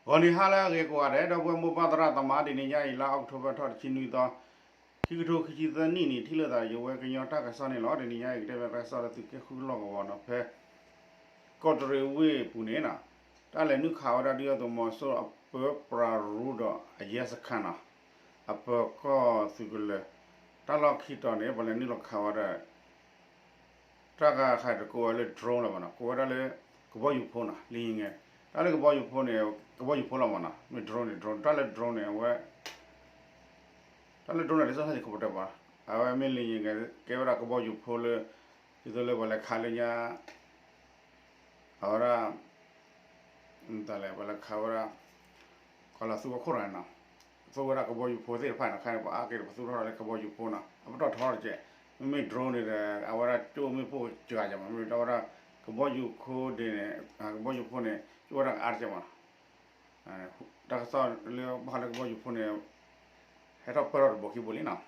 ဂီၤနံၤဟါလၢအဂ့ၤကိးဂၤဒဲး ဒီပုၢ်ဝဲၢ်မိၢ်ပၢ်သရၣ်သမါ တနံၤညါအံၤ လါအီးကထိဘၢၣ်ထီၣ်တဆံနွံသီ ခံကထိခံဆံသၢနံၣ်န့ၣ် ထံၣ်လိာ်သးဒီးယဝဲကညီတၢ်ကစီၣ်န့ၣ်လီၤ. တနံၤညါအံၤ ကတဲဘၣ်တၢ်ကစီၣ်လၢသုးက့ဃုလီၢ်ကဝီၤနီၤ ဖဲ ကီးတရံးဝ့ၢ်အပူၤန့ၣ်နီၤ တၢ်လဲၤနုာ်ခးဝဲဒၣ်ဒုၣ်ဒါသုးမီၤစိရိၤအပၢပြးရူဒီးအရဲစခန်းနီၤ အပၢၤကီၢ်သုးကလၢၤ တၢ်လီၢ်ခံတီၤန့ၣ် ပှၤလဲၤနုာ်လီၤခးဝဲဒၣ် တၢ်ဂၤခးတကိးဝဲလၢ drone လီၤမနီၤ ကိးဝဲဒၣ်လၢ ကဘီယူၤဖိနီၤ လံယံၤငဲ တၢ်လၢကဘီယူၤဖိန့ၣ် ကဘီယူၤဖိလီၤမနီၤ မ့ၢ် drone န့ၣ် drone တၢ်လၢ drone န့ၣ် အဝဲ တၢ်လၢ drone န့ၣ် ဒ်သိးထီၣ်စ့ၢ်ကီးပတဲပှၤ အဝဲမ့ၢ်လံယံၤငဲ ကဲဝဲဒၣ်ကဘီယူၤဖိလၢ ဒ်သိးလၢပှၤလဲၤခးလၢညါ အဝဲဒၣ် တၢ်လဲၤပှၤလဲၤခးဝဲဒၣ် ကီၤလၤသူအခိၣ်တဂၤန့ၣ်နီၤ သူဝဲဒၣ်ကဘီယူၤဖိသ့ၣ်တဖၣ်န့ၣ် ခါန့ၣ် ပှၤအါက့ၤဒီးပသူထီၣ်လၢကဘီယူၤဖိနီၤ အပတီၢ်ထီတကဲး မ့မ့ၢ် drone န့ၣ်ဒီး အဝဲဒၣ်ကၠိမ့ၣ်ပိၢ်စှၤကဲးမး မ့မ့ၢ်တၢ်ဝဲဒၣ် ကဘီယူၤခိဒ့န့ၣ် ကဘီယူၤဖိန့ၣ် ကၠိဝဲဒၣ်ကအါတကဲးမးနီၤ တၢ်ကစီၣ်လၢဘၣ်ဃးလၢကဘီယူၤဖိန့ၣ် ဟဲထီၣ်ပၢၢ်ထီၣ်တဘိခံဘိလံနီၤ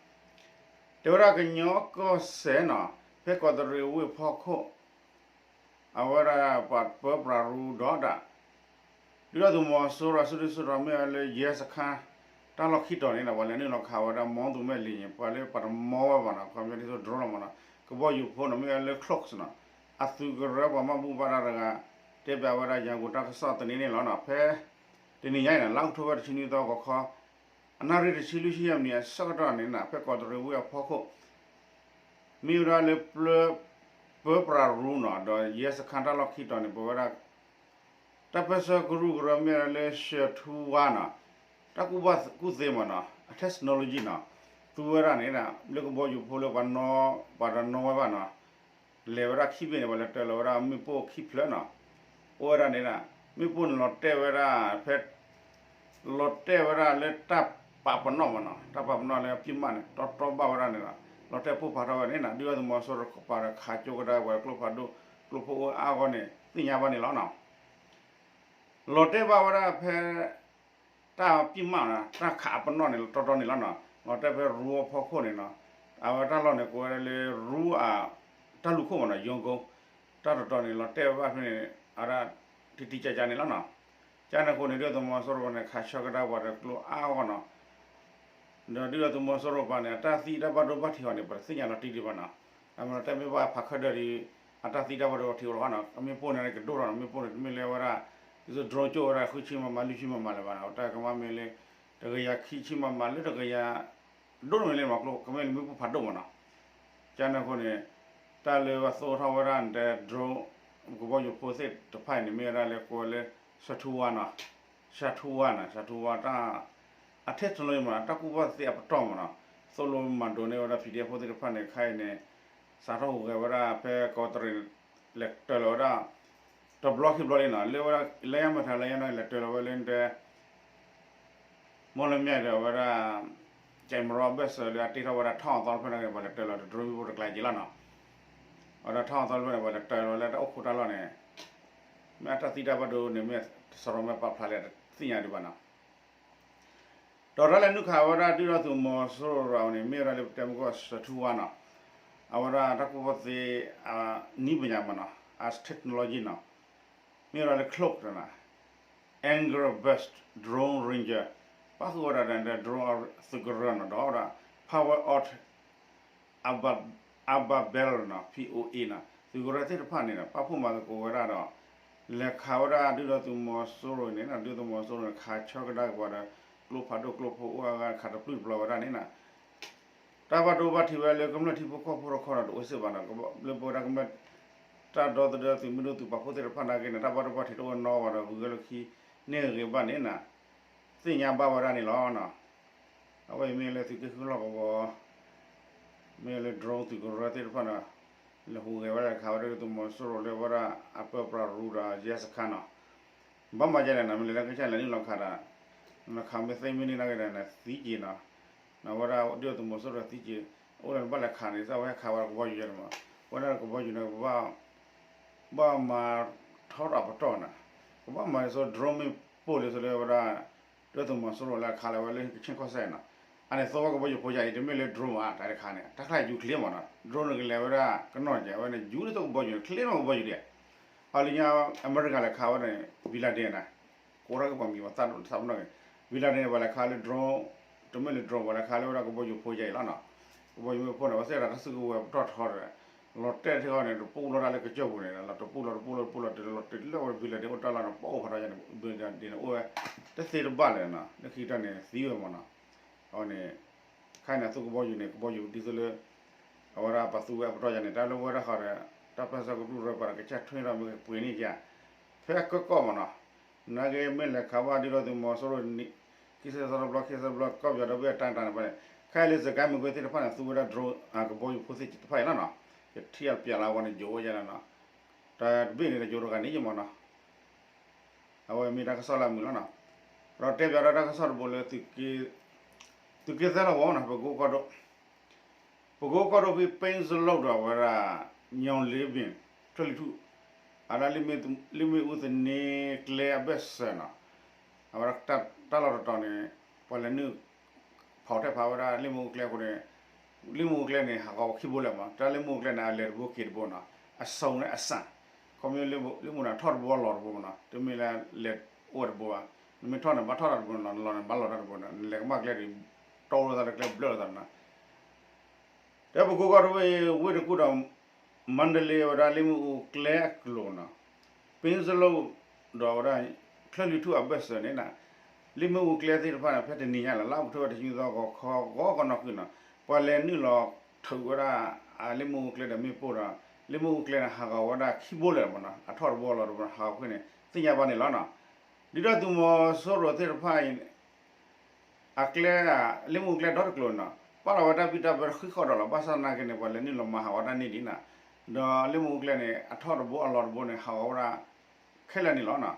တဲဝဲဒၣ်ကညီကီၢ်စဲၣ်နီၤ ဖဲကီးတရံးဝ့ၢ်ဖီခိၣ် အဝဲဒၣ်ပၢပြးရူဒီးတၢ် ဒုၣ်ဒါသုးမီၤစိရိၤအစုဒုၣ်စုတီၤမ့ၢ်ဝဲလၢ ရဲစခန်း တၢ်လီၢ်ခံတီၤန့ၣ်ဒီး ပှၤလဲၤနုာ်လီၤခးဝဲဒၣ်မီသူမဲာ်လံၤန့ၣ် ပှၤလၢပှၤတမီဝဲဘၣ်နီၤ ခီပညီဒ်သိး drone လီၤမနီၤ ကဘီယူၤဖိနီၤ မ့ၢ်ဝဲလၢ Cloak နီၤ အသုးကရၢပှၤမၤဘူၣ်ဘၣ်တၢ်တဂၤ တဲပၠးဝဲဒၣ် ရန်ကုန် တၢ်ကစီၣ်သန့န့ၣ်လီၤနီၤ ဖဲ တနံၤညါအံၤနီၤ လါအီးကထိဘၢၣ်တဆံနွံသီဂီၤခီ အနၣ်ရံၣ်တဆံလွံၢ်ဆံယဲၢ်မံးနံးအဆၢကတီၢ်န့ၣ်နီၤ ဖဲကီးတရံးဝ့ၢ်အဖီခိၣ် မ့ၢ်ဝဲဒၣ်လၢ ပၢပြးရူနီၤ ဒီး ရဲစခန်း တၢ်လီၢ်ခံတီၤန့ၣ် ပဝဲဒၣ် တၢ်ပၢဆှၢကရူၢ်ကရၢမ့ၢ်ဝဲဒၣ်လၢ ရှၢထူဝါနီၤ တၢ်ကူၣ်ဘၣ်ကူၣ်သ့မးနီၤ အ technology နီၤ သူဝဲဒၣ်န့ၣ် လၢကဘီယူၤဖိလၢပှၤနီ ပှၤတနီဝဲဘၣ်နီၤ လဲၤဝဲဒၣ်ခံဘ့ၣ်န့ၣ် ပှၤလဲၤတၢၤလီၤဝဲဒၣ်မ့ၣ်ပိၢ်ခံဖျၢၣ်နီၤ အိၣ်ဝဲဒၣ်န့ၣ် မ့ၣ်ပိၢ်န့ၣ်လီၤတဲာ်ဝဲဒၣ် ဖဲ လီၤတဲာ်ဝဲဒၣ်လၢတၢ်ပာ်ပနီၣ်မးနီၤ တၢ်ပာ်ပနီၣ်လၢအပံၢ်မးန့ၣ် တီတီဘၣ်ဝဲဒၣ်န့ၣ်လီၤ လီၤတဲာ်ပိၢ်ဖးထီၣ်ဝဲန့ၣ်နီၤ ဒုၣ်ဒါသုးမီၤစိရိၤတကပၤဒီး ခးကၠိကဒါပှၤကျိဖးဒိၣ် ကျိဖိအိၣ်အါဂီၢ်န့ၣ် သ့ၣ်ညါဘၣ်န့ၣ်လီၤနီၤ လီၤတဲာ်ဘၣ်ဝဲဒၣ်ဖဲ တၢ်ပံၢ်မးနီၤ တၢ်ခးအပနီၣ်န့ၣ် တီတီန့ၣ်လီၤနီၤ လီၤတဲာ်ဖဲရူအဖီခိၣ်န့ၣ်နီၤ အဝဲတၢ်လီၢ်န့ၣ် ကိးဝဲဒၣ်လၢရူအ တၢ်လူၤခိၣ်မးနီၤ ယိၤကိ တၢ်တီတီန့ၣ် လီၤတဲာ်ဝဲဘၣ်ဖဲန့ၣ် အဝဲဒၣ် တံၤတံၤကၢ်ကၢ်န့ၣ်လီၤနီၤ ကန့ၣ်အဃိန့ၣ် ဒုၣ်ဒါသုးမီၤစိရိၤန့ၣ် ခးဆၢကဒါပှၤဒီးကျိအါဂီၢ်နီၤ ဒီးဒုၣ်ဒါသုးမီၤစိရိၤပၤန့ၣ် အတၢ်သံတၢ်ဘၣ်ဒိဘၣ်ထံးအီၤန့ၣ် ပတသ့ၣ်ညါလီၤတံၢ်ဒံးဘၣ်နီၤ အမ့ၢ်တဲမ့ၢ်ဘၣ်ဖးခၢၣ်ဒၢးဒီး အတၢ်သံတၢ်ဘၣ်ဒိဘၣ်ထံးအိၣ်လီၤနီၤ အမ့ၣ်ပိၢ်န့ၣ်ကဒိၣ်ထီၣ်နီၤ မ့ၣ်ပိၢ်န့ၣ် တမ့ၢ်လၢဝဲဒၣ် ဒ်သိး drone ကၠိဝဲဒၣ် ဃုဆံမမ လွံၢ်ဆံမမ လၢၤဘၣ်နီၤ တၢ်ကမၤမ့ၢ်လၢ တကယၤခံဆံမမ လၢတကယၤ ဒိၣ်တမံၤလၢမၤကျိ ကမ့ၢ်လၢမ့ၣ်ပိၢ်ဖးဒိၣ်မးနီၤ ကန့ၣ်အဃိန့ၣ် တၢ်လၢပှၤသိၣ်ထီၣ်ဝဲဒၣ်တဲ drone ကဘီယူၤဖိသ့ၣ်တဖၣ်အံၤန့ၣ် မ့ၢ်ဝဲဒၣ်လၢကိးဝဲလၢ ရှၢထူဝါနီၤ ရှၢထူဝါနီၤ ရှၢထူဝါတၢ် အ technology မးနီၤ တၢ်ကူၣ်ဘၣ်ကူၣ်သ့အပတီၢ်မးနီၤ သိၣ်လိမၤဒိးန့ၢ်ဝဲဒၣ် PDF ဖိသ့ၣ်တဖၣ်န့ၣ် ခဲအံၤန့ၣ် စးထီၣ်ဟူးဂဲၤဝဲဒၣ်ဖဲကီးတရံး လဲၤတၢၤလီၤဝဲဒၣ် တဘျီခံဘျီလံနီၤ လၢဝဲဒၣ် လၢညါမ့ၢ်ထါလၢညါနီၤ လဲၤတၢၤလီၤဝဲလၢတဲ မီၢ်လမၠဲၣ်ဒီးဝဲဒၣ် ကဲမရီဘၢၣ်စၢၤလၢအတ့ထီၣ်ဝဲဒၣ်ထီၣ်အသီတဖျၢၣ်န့ၣ် ပှၤလဲၤတၢၤလီၤတဒြိမံၤဖိတကျါက့ၤလီၤနီၤ အဝဲဒၣ်ထီၣ်အသီတဖျၢၣ်န့ၣ် ပှၤလဲၤတၢၤလီၤလၢတၢ်အိၣ်ခိးတၢ်လီၢ်န့ၣ် မ့ၢ်အတၢ်သံတၢ်ဘၣ်ဒိန့ၣ် မ့ၢ်စရီမ့ၢ်ပာ်ဖျါလၢ တသ့ၣ်ညါဒံးဘၣ်နီၤ ဒီးတၢ်လဲၤနုာ်ခးဝဲဒၣ်ဒုၣ်ဒါသုးမီၤစိရိၤန့ၣ် မ့ၢ်ဝဲဒၣ်လၢပတဲမုၢ်ကီၢ် ရှၢထူဝါနီၤ အဝဲဒၣ်တၢ်ကူၣ်ဘၣ်ကူၣ်သ့ နည်းပညာမးနီၤ as technology နီၤ မ့ၢ်ဝဲဒၣ်လၢ cloak နီၤ Angry Bird Drone Ranger ပၣ်ဃုာ်ဝဲဒၣ်ဒီး drone သုးကရၢနီၤ ဒီးဝဲဒၣ် Power Out Ababil နီၤ P O A နီၤ သုးကရၢသ့ၣ်တဖၣ်န့ၣ်ဒီး ပာ်ဖှိၣ်မၤသကိးဝဲဒၣ်ဒီး လဲၤခးဝဲဒၣ်ဒုၣ်ဒါသုးမီၤစိရိၤန့ၣ် ဒုၣ်ဒါသုးမီၤစိရိၤန့ၣ် ခးဆၢကဒါက့ၤပှၤဒီး ကျိဖးဒိၣ်ကျိဖိအိၣ်အါဂၤ ခးတပျုၢ်တပျီၤဝဲဒၣ်န့ၣ်နီၤ တၢ်ဘၣ်ဒိဘၣ်ထံးဝဲလၢကမျၢၢ်ထံဖိကီၢ်ဖိတခီဒီးတအိၣ်စ့ၢ်ဘၣ်နီၤ လၢပဝဲဒၣ်ကမျၢၢ် တၢ်ဒီသဒၢသုးမုၢ်ဒိၣ်သုးပာ်ဖှိၣ်သ့ၣ်တဖၣ်နာ်က့န့ၣ် တၢ်ဘၣ်ဒိဘၣ်ထံးတအိၣ်နီဘၣ်ဒီး ဂုၤဂဲၤလိာ်ခံန့ၢ်ဂ့ၤဘၣ်န့ၣ်နီၤ သ့ၣ်ညါဘၣ်ဝဲဒၣ်န့ၣ်လီၤနီၤ အဝဲအံၤမ့ၢ်လၢသုးက့ဃုလီၢ်ကဝီၤ မ့ၢ်လၢ drone သုးကရၢသ့ၣ်တဖၣ်နီၤ လဲၤဟူးဂဲၤဝဲဒၣ်ခးဝဲဒၣ်ဒုၣ်ဒါသုးမီၤစိရိၤလၢဝဲဒၣ်အပၢပြးရူဒီး ရဲစခန်းနီၤ ဘၣ်မၤဒ်လဲၣ်နီၤ မ့ၢ်လဲၤလၢကစၢ်လဲၤနုာ်လီၤခးဒီး နခးမ့ၢ်သ့မ့ၢ်န့ၢ်နာ်က့ဒီး နသံက့ၤနီၤ နဝဲဒၣ်ဒုၣ်ဒါသုးမီၤစိရိၤသံက့ၤ အိၣ်ဒီးနဘၣ်လဲၤခးန့ၣ် သးဝဲဟဲခးဝဲဒၣ်ကဘီယူၤယဲၢ်န့ၣ်မး ဝဲဒၣ်ကဘီယူၤန့ၣ် ပဘၣ် ဘၣ်မၤထီထီၣ်အပတီၢ်နီၤ ပဘၣ်မၤဒ်သိး drone မ့ၢ်ပိၢ်လံသိးလၢဝဲဒၣ် ဒုၣ်ဒါသုးမီၤစိရိၤလၢအခးလီၤဝဲလၢကခ့ၣ်ကီၢ်စဲၣ်နီၤ အန့ၣ်သိးဝဲကဘီယူၤဖိယါအံၤ တမ့ၢ်လၢ drone ဘၣ် တၢ်တခါန့ၣ် တၢ်ခါယူၤချ့မးနီၤ drone န့ၣ်ကလဲၤဝဲဒၣ်ကနီၣ်ကဲ အဝဲန့ၣ် ယူၤဒ်သိးကဘီယူၤန့ၣ် ချ့မးကဘီယူၤဒဲး အလၢညါ အမဲရကၤလဲၤခးဝဲန့ၣ် bin Laden နီၤ အိၣ်ထီၣ်က့ၤပှၤမံၤပှၤသၣ်ဒိၣ်တဆၢနီၣ်ဂံၢ်, ဝံၤလီၤန့ၣ် ပှၤလဲၤခးလၢ drone, တမ့ၢ်လၢ drone ပှၤလဲၤခးလၢဝဲဒၣ်ကဘီယူၤဖိယဲအံၤလီၤနီၤ, ကဘီယူၤဖိန့ၣ် အဝဲသ့ၣ်တၢ်စုကဝဲၤပတီၢ်ထီဒီး လီၤတဲာ်ထီၣ်န့ၣ် တပူၤလီၤတၢ်လၢကစၢၢ်ပူၤန့ၣ် လီၤတပူၤလီၤတပူၤလီၤတပူၤလီၤ တုၤလီၤတုၤလၢဝဲဘံလီၤဒ့အိၣ်တၢ်လီၢ်န့ၣ် ပအိၣ်ဖးထီယါန့ၣ် ဘံလီၤဒ့န့ၣ်အိၣ်ဝဲ တသ့တဘၣ်လၢၤနီၤ လၢခံကတၢၢ်န့ၣ် သံဝဲမ့ၢ်နီၤ, အဝဲန့ၣ် ခါန့ၣ် အသုကဘီယူၤန့ၣ် ကဘီယူၤဒ်သိးလၢ အဝဲဒၣ်ပှၤသူဝဲအပတီၢ်ယါန့ၣ် တၢ်လၢဝဲဒၣ်ဃီဒီး တၢ်ပၢၢ်ဆၢကရူၢ်ရၢပှၤဒီးကစၢ်ထွဲဒီးမ့ၢ်ပှ့ၤန့ၢ်ယါ ဖဲအကၢကီၢ်မ့ၢ်နီၤ, နာ်က့မ့ၢ်လဲၤခးဘၣ်ဒ်ဒီးသုးမီၤစိရိၤ ခံဆံသီတဘျီ ခံဆံသီတဘျီ ကီၢ်ပယီၤဒီဘ့ၣ်အတၢ်တၢ်န့ၣ်ဖဲန့ၣ် ခဲအံၤလၢစကဲမုၢ်ကွ့သ့ၣ်တဖၣ်န့ၣ် သူဝဲဒၣ် drone ကဘီယူၤဖိသ့ၣ်တဖၣ်အံၤလီၤနီၤ, ယထံၣ်အပျဲလၢအဝဲန့ၣ်ယိးဝဲယါလီၤနီၤ, တၢ်တဘ့ၣ်န့ၣ်တယိးတဂၤန့ၣ်ယမ့ၢ်နီၤ အဝဲမ့ၢ်တၢ်ကစီၣ်လၢအမုာ်လီၤနီၤ, ဒီးတဲပၠးဒီးတၢ်ကစီၣ်တဘိလၢ သုးက့သၢလီၢ်ကဝီၤနီၤ ပကိကီၢ်ဒိၣ် ပကိကီၢ်ဒိၣ်ဖဲ ပ့စလိၣ်ဒီးဝဲဒၣ် ညောင်လေးပင် ချၢၣ်လွံၢ်ထူၣ် အဒၣ် လ့ၣ်မ့ၣ်အူသန့ကျဲအဘၢၣ်စၢၤနီၤ, အဝဲဒၣ်တၢ်လီၢ်တတီၤန့ၣ် ပှၤလဲၤနုာ် ဖီၣ်ထဲဖးဝဲဒၣ်လ့ၣ်မ့ၣ်အူကျဲအဃိန့ၣ် လ့ၣ်မ့ၣ်အူကျဲန့ၣ် ဟးဂီၤခံဘိလၢၤမး တၢ်လ့ၣ်မ့ၣ်အူကျဲန့ၣ် အလဲၤတဘိက့ၤတဘိနီၤ အစုံန့ၣ်အစၢ် ခီဖျိလ့ၣ်မ့ၣ်အူန့ၣ် ထီၣ်တဘိအလီၢ်တဘိမးနီၤ တမ့ၢ်လၢလဲၤအိၣ်ဝဲတဘိဘၣ်, နမ့ၢ်ထီၣ်န့ၣ် ဘၣ်ထီၣ်တၢ်တဘိနီၤ နလီၤန့ၣ် ဘၣ်လီၤတၢ်တဘိနီၤ နလဲၤကမၣ်ကျဲဒီး တီလိာ်သးတကျဲဘျၢၣ်လိာ်သးနီၤ တဲပကိကီၢ်တဝ့ၢ် ဝ့ၢ်တကူၣ်ဒီး မါဒလ့ဝဲဒၣ်လ့ၣ်မ့ၣ်အူကျဲအကျိၤနီၤ, ပ့စလိၣ်ဒီးဝဲဒၣ် ချၢၣ်လွံၢ်ထူၣ်အဘၢၣ်စၢၤန့ၣ်နီၤ, လ့ၣ်မ့ၣ်အူကျဲသ့ၣ်တဖၣ်န့ၣ် ဖဲတနံၤညါလီၤ လါအီးကထိဘၢၣ်တဆံသီဂီၤခီဂီၤကနီၢ်ဃုာ်နီၤ, ပှၤလဲၤနုာ်လီၤထုးဝဲဒၣ် လ့ၣ်မ့ၣ်အူကျဲဒီးမ့ၣ်ပိၢ်ဒီး လ့ၣ်မ့ၣ်အူကျဲန့ၣ် ဟးဂီၤဝဲဒၣ်ခံဘိလၢၤမးနီၤ အထီၣ်တဘိအလီၢ်တဘိ ဟးဂီၤဖဲန့ၣ် သ့ၣ်ညါဘၣ်န့ၣ်လီၤနီၤ, ဒ်သိးသုးမီၤစိရိၤသ့ၣ်တဖၣ်အံၤ အကျဲ လ့ၣ်မ့ၣ်အူကျဲဒီတကျိၤနီၤ ပာ်လီၤဝဲတၢ်ဘံၣ်တၢ်ဘၢဃံးဃီဒီးလီၤ ဘၣ်ဆၣ်သနာ်က့န့ၣ် ပှၤလဲၤနုာ်လီၤမၤဟးဂီၤတၢ်န့ၢ်ဒံးနီၤ, ဒီးလ့ၣ်မ့ၣ်အူကျဲန့ၣ် အထီၣ်တဘိအလီၢ်တဘိန့ၣ် ဟးဂီၤဝဲဒၣ် ခဲလၢာ်န့ၣ်လီၤနီၤ,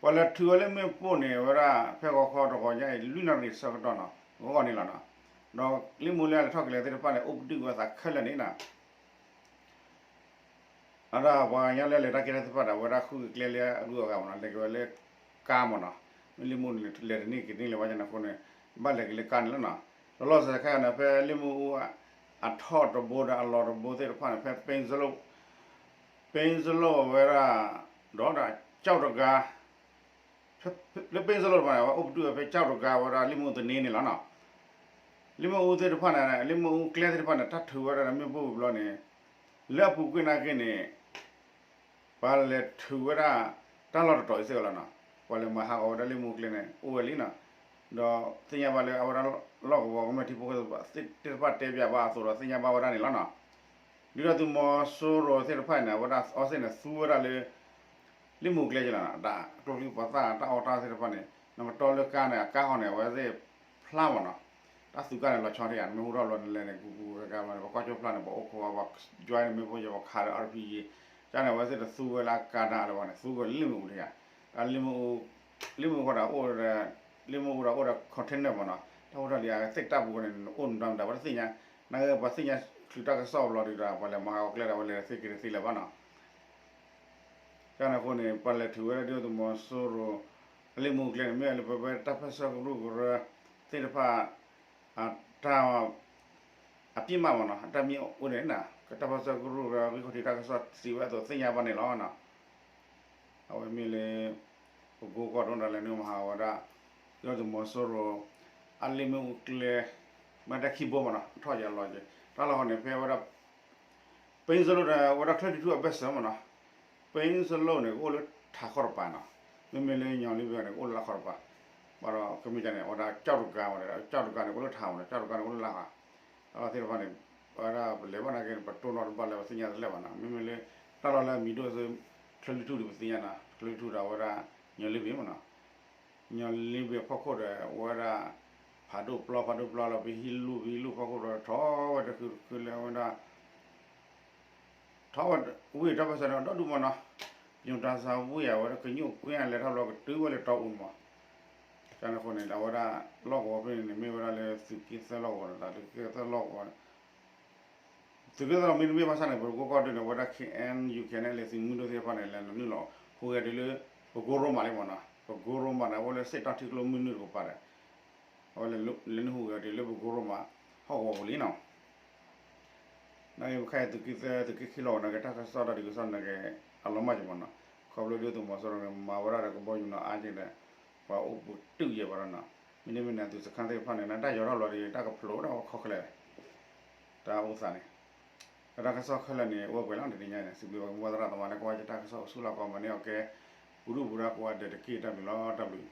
ပှၤလဲၤထုးဝဲလၢမ့ၣ်ပိၢ်န့ၣ် ဝဲဒၣ်ဖဲဂီၤခီတဂီၤညါအံၤ လွံၢ်နၣ်ရံၣ်ဆၢကတီၢ်နီၤ ဂီၤဂီၤန့ၣ်လီၤနီၤ, ဒီးလ့ၣ်မ့ၣ်အူလၢအလဲၤထီၣ်ကလဲၤသ့ၣ်တဖၣ်န့ၣ် အိၣ်ပတုာ်ဝဲသးခဲလၢာ်န့ၣ်နီၤ အဒၣ်ပှၤကညီလၢလဲၤတၢ်ကဲထီၣ်သ့ၣ်တဖၣ်ဒီး အဝဲဒၣ်ဃုက့ၤကျဲလၢအဂုၤအဂၤမးနီၤ လဲၤက့ၤဝဲလၢကါမးနီၤ, မ့ၢ်လ့ၣ်မ့ၣ်အူန့ၣ် လဲၤတန့ၢ်က့ၤန့ၢ်လၢၤဘၣ်ကန့ၣ်အဃိန့ၣ် ဘၣ်လဲၤက့ၤလၢကါန့ၣ်လီၤနီၤ, လီၤလီၤဆဲးဆဲးခဲအံၤန့ၣ် ဖဲလ့ၣ်မ့ၣ်အူ အထီၣ်တဘိဒီးအလီၢ်တဘိသ့ၣ်တဖၣ်န့ၣ် ဖဲ ပ့စလိၣ်ဝဲဒၣ် ဒီးဒၣ်ကၠီၣ်တဂၤ လၢပ့စလိၣ်တဖၣ်န့ၣ် အဝဲအိၣ်ပတုာ်ဝဲဖဲကၠီၣ်တဂၤဝဲဒၣ်လ့ၣ်မ့ၣ်အူသန့န့ၣ်လီၤနီၤ, လ့ၣ်မ့ၣ်အူသ့ၣ်တဖၣ်န့ၣ် လ့ၣ်မ့ၣ်အူကျဲသ့ၣ်တဖၣ်န့ၣ် တၢ်ထုးဝဲဒၣ်ဒီးမ့ၣ်ပိၢ်ဝံၤဘျီန့ၣ် လၢအပူၤကွံာ်နာ်က့န့ၣ် ပှၤလဲၤထုးဝဲဒၣ် တၢ်လီၢ်တတီၤအံၤစ့ၢ်ကီးလီၤနီၤ, ပှၤလဲၤမၤဟးဂီၤဝဲဒၣ်လ့ၣ်မ့ၣ်အူကျဲန့ၣ် အိၣ်ဝဲလံနီၤ, ဒီးသ့ၣ်ညါဘၣ်လၢအဝဲဒၣ်လီၢ်ကဝီၤကမျၢၢ်ထံဖိကီၢ်ဖိသ့ၣ်တဖၣ်တဲပၠးဘၣ်အသိးဒီးသ့ၣ်ညါဘၣ်ဝဲဒၣ်န့ၣ်လီၤနီၤ, ဒ်သိးသုးမီၤစိရိၤသ့ၣ်တဖၣ်န့ၣ် အဝဲဒၣ်အီစ့ၣ်န့ၣ် သူဝဲဒၣ်လၢ လ့ၣ်မ့ၣ်အူကျဲက့လီၤနီၤ, တၢ်ကျိချံမျိာ်သၣ် တၢ်အီၣ်တၢ်သ့ၣ်တဖၣ်န့ၣ် နကတီလၢကါန့ၣ် အကါဟီန့ၣ် အဝဲသ့ၣ်ဖျါမးနီၤ, တၢ်သုးကါန့ၣ် လီၤဆီဒံးဧါ, နမ့ၢ်ဟူထီၣ်ဘျီန့ၣ်လဲၣ်န့ၣ် ကူကူကကါဘျီန့ၣ် ပှၤကွၢ်ကၠိဖျါန့ၣ် ပှၤအိၣ်ခိးဝဲ ပှၤ join န့ၣ် မ့ၣ်ပိၢ်ယဲ ပှၤခးဒီး RPG ကန့ၣ် အဝဲသ့ၣ်တသူဝဲလၢအကါဒၣ်လၢၤဘၣ်န့ၣ် သူဝဲလၢလ့ၣ်မ့ၣ်အူဒံးဧါ, လ့ၣ်မ့ၣ်အူ လ့ၣ်မ့ၣ်အူဃီဒီးအိၣ်ဒီး လ့ၣ်မ့ၣ်အူဒီးအိၣ်ဒီး container မးနီၤ, တၢ်ဟူထီၣ်ဒံးဧါ သ့ၣ်တၢ်ပူၤန့ၣ် အိၣ်နုၤတၢ်မတၤ ပှၤတသ့ၣ်ညါ, နာ်က့ပှၤသ့ၣ်ညါချုးတၢ်ကစီၣ်ဘျီဒံးဒီး ပှၤလဲၤမၤဟးဂီၤကျဲဒီး ပှၤလဲၤသ့က့ၤတသ့လၢၤဘၣ်နီၤ ကန့ၣ်အဃိန့ၣ် ပှၤလဲၤထုးဝဲဒၣ်ဒ်သိးသုးမီၤစိရိၤ အလ့ၣ်မ့ၣ်အူကျဲန့ၣ် မ့ၢ်လၢပဝဲတၢ်ပၢၢ်ဆၢကရူၢ်ကရၢသ့ၣ်တဖၣ် အတၢ် အပစ်မှတ်မးနီၤ အတၢ်မ့ၢ်အိၣ်န့ၣ်နီၤ ကတၢ်ပၢၢ်ဆၢကရူၢ်ကရၢဂံၢ်ခီၣ်ထံးတၢ်ကစီၣ်စံးဝဲအသိးသ့ၣ်ညါဘၣ်န့ၣ်လီၤနီၤ အဝဲမ့ၢ်လၢ ပကိကီၢ်ဒိၣ်ဒီးလဲၤနုာ်မၤဟးဂီၤဝဲဒၣ် ဒ်သိးသုးမီၤစိရိၤ အလ့ၣ်မ့ၣ်အူကျဲ မ့ၢ်တၢ်ခံဘိမးနီၤ ထီၣ်ယဲလီၤက့ၤ တၢ်လီၢ်ဃီန့ၣ် ဖဲဝဲဒၣ် ပ့စလိၣ်ဒီး ဝဲဒၣ်ချၢၣ်လွံၢ်ထူၣ်အဘၢၣ်စၢၤမးနီၤ ပ့စလိၣ်န့ၣ် ကအိၣ်လၢထးခီၣ်တပၤနီၤ မ့မ့ၢ်လၢညီၤလံဘ့ၣ်န့ၣ် ကအိၣ်လၢလါခီၣ်တပၤ ဘၣ်ဒီးကမ့ၢ်ကန့ၣ် အဝဲဒၣ်ကၠီၣ်တဂၤဝဲဒၣ် ကၠီၣ်တဂၤန့ၣ် ကအိၣ်လၢထးမးနီၤ ကၠီၣ်တဂၤန့ၣ် ကအိၣ်လၢလါခီၣ် တၢ်လီၢ်သ့ၣ်တဖၣ်န့ၣ် ဝဲဒၣ်ပလဲၤဘၣ်နာ်က့န့ၣ် ပတိၢ်နီၣ်တဘၣ်လၢပသ့ၣ်ညါတလဲၣ်ဘၣ်နီၤ မ့မ့ၢ်လၢ တၢ်လီၢ်လၢအမံၤဒိၣ်ဆူ ချၢၣ်လွံၢ်ထူၣ်ဒီးပသ့ၣ်ညါနီၤ ချၢၣ်လွံၢ်ထူၣ်ဒီးဝဲဒၣ် ညီၤလံဘ့ၣ်မးနီၤ ညီၤလံဘ့ၣ်အဖီခိၣ်ဒီး ဝဲဒၣ် ဖးဒိၣ်ပျီ ဖးဒိၣ်ပျီလီၤ ပဟံၣ်လူၢ် ပဟံၣ်လူၢ်ဖီခိၣ်ဒီး ထီၣ်ဝဲတခုတခုလၢဝဲဒၣ် ထီၣ်ဝဲဝ့ၢ်တၢ်ပၢၢ်ဆၢန့ၣ် ဒီဒူၣ်မးနီၤ ပညိၣ်တၢ်ဆါဝ့ၢ်ဧါ ဝဲဒၣ်ကညိၣ်ကွ့ၢ်အလဲၤထီၣ်ဘျီ ကတုၤဝဲလၢတီအူမး ကန့ၣ်အဃိန့ၣ် အဝဲဒၣ်လီၢ်ကဝီၤဖဲန့ၣ်န့ၣ် မ့ၢ်ဝဲဒၣ်လၢသုးက့သၢလီၢ်ကဝီၤန့ၣ် သုးက့သၢလီၢ်ကဝီၤန့ၣ် သုးက့သၢလီၢ်မ့တမ့ၢ်ဘၣ်ဆၣ်န့ၣ် ပကိကီၢ်ဒိၣ်န့ၣ် အဝဲဒၣ် KNU KNLA သုးမုၢ်ဒိၣ်သ့ၣ်တဖၣ်န့ၣ် လဲၤနုာ်လီၤဟူးဂဲၤတုၤလၢ ပကိရိမးလံမးနီၤ ပကိရိမးန့ၣ် အအိၣ်လၢစ့ၣ်တီၢ်ထံကျိမုၢ်နုာ်တကပၤဒီး အဝဲလဲၤနုာ်ဟူးဂဲၤတုၤလၢပကိရိမး ဟီၣ်ကဝီၤပူၤလံနီၤ နာ်က့ပခဲအံၤသုးက့သၢ သုးက့ခံလီၢ်ကဝီၤနာ်က့ တၢ်ကစီၣ်တၢ်ဒုးကစီၣ်နာ်က့ အလီၤမၢ်က့ၤမးနီၤ ခီ ခီဖျိဒ်သိးမီၤစိရိၤန့ၣ် မၤဝဲဒၣ်ဒီးကဘီယူၤနီၤအါက့ၤဒီး ပှၤအိၣ်ပတုာ်ယဲၢ်ဘၣ်ဒီးနီၤ, မ့တမ့ၢ်န့ၣ် အသုးစခါသ့ၣ်တဖၣ်န့ၣ် နတၢ်ယီၤထီၣ်လီၤဒီး တၢ်ကဖျိးဒၣ်ဝဲခီခဲလၢာ် တၢ်အိၣ်သးန့ၣ်, တၢ်ကစီၣ်ခဲလၢာ်န့ၣ် အိၣ်ပှဲၤလီၤတနံၤညါန့ၣ် စံးဘျုးပှၤကညီသရၣ်သမါလၢကွၢ်ယတၢ်ကစီၣ်ဆူၣ်လီၤကီးမၤန့ၢ်အီၤကဲ ပူၤဒူၣ်ပူၤဒါကိးဂၤဒဲးတက့ၢ် တၢ်ဘျုးလီၤ တၢ်ဘျုး